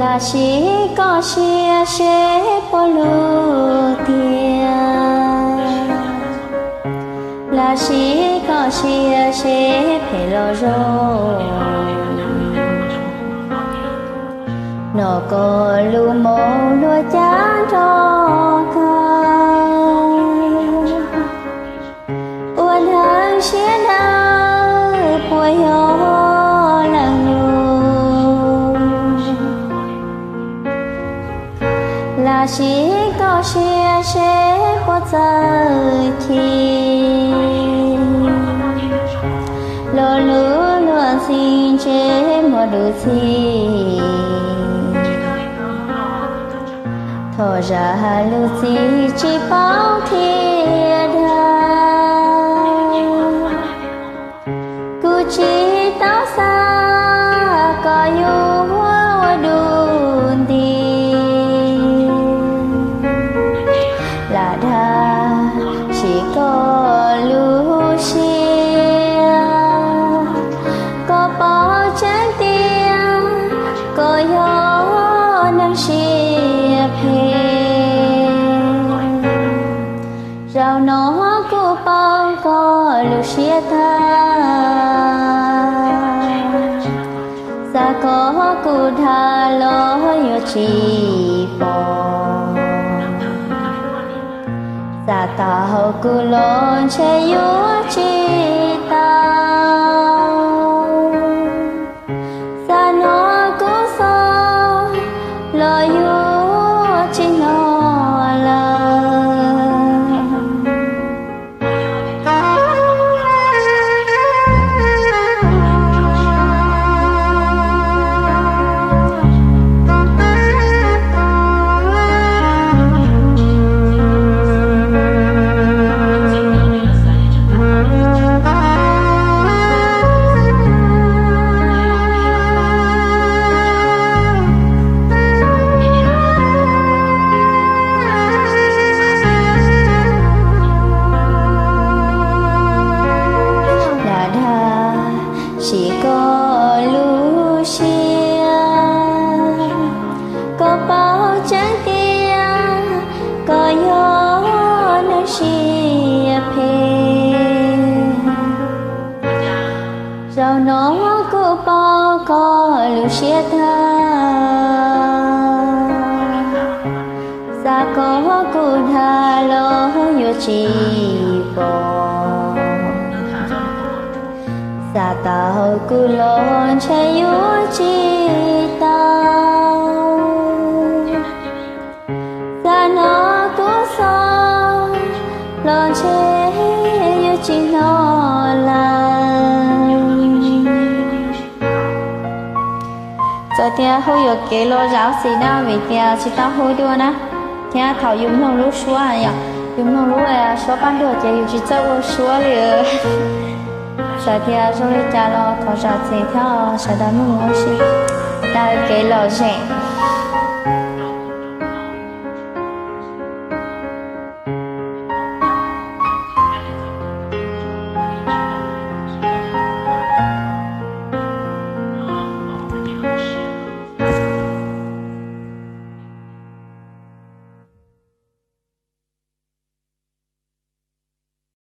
Lam sim koj sia seb puas lug tiag, lam sim koj sia seb phem los zoo. Nov koj lug moog luag caj nrog kawg, ua neeg siab dawb puas yog leej lug. Lam sim koj sia seb puas txawj chim, los lug luag ntxhi ntseb muaj dub txig. Thov zam lub txim tsis paub thiab dag, kuv tsis tau xav kom yuav ua dub nti. Lam dag sim koj lub siab, koj paub tseeb tiag koj yog neeg siab phem. Zaum no kuv paub koj lub siab tag, xav kom kuv dag los yuav tsis pom, xav tau kuv los ntshe yuav tsis tau. Xav hnov kuv xov los yuav tsis hnov lawm. Lam dag sim koj lub siab, koj paub tseeb tiag koj yog neeg siab phem. Zaum no kuv paub koj lub siab tag, xav kom kuv dag los yuav tsis pom, xav tau kuv los ntshe yuav tsis tau. Xav hnov kuv xov los ntshe yuav tsis hnov lawm. Txawm tias hu yuam kev los zam xim na, vim tias tsis tau hu dua na, thiab thaum yus mloog lub suab yom, yus mloog lub suab paj nruag ces yus tsis txawj ua suab li. Txawm tias zoo li cas los thov zam txim thiab sawv daws mloog ua si, daws kev lom zem.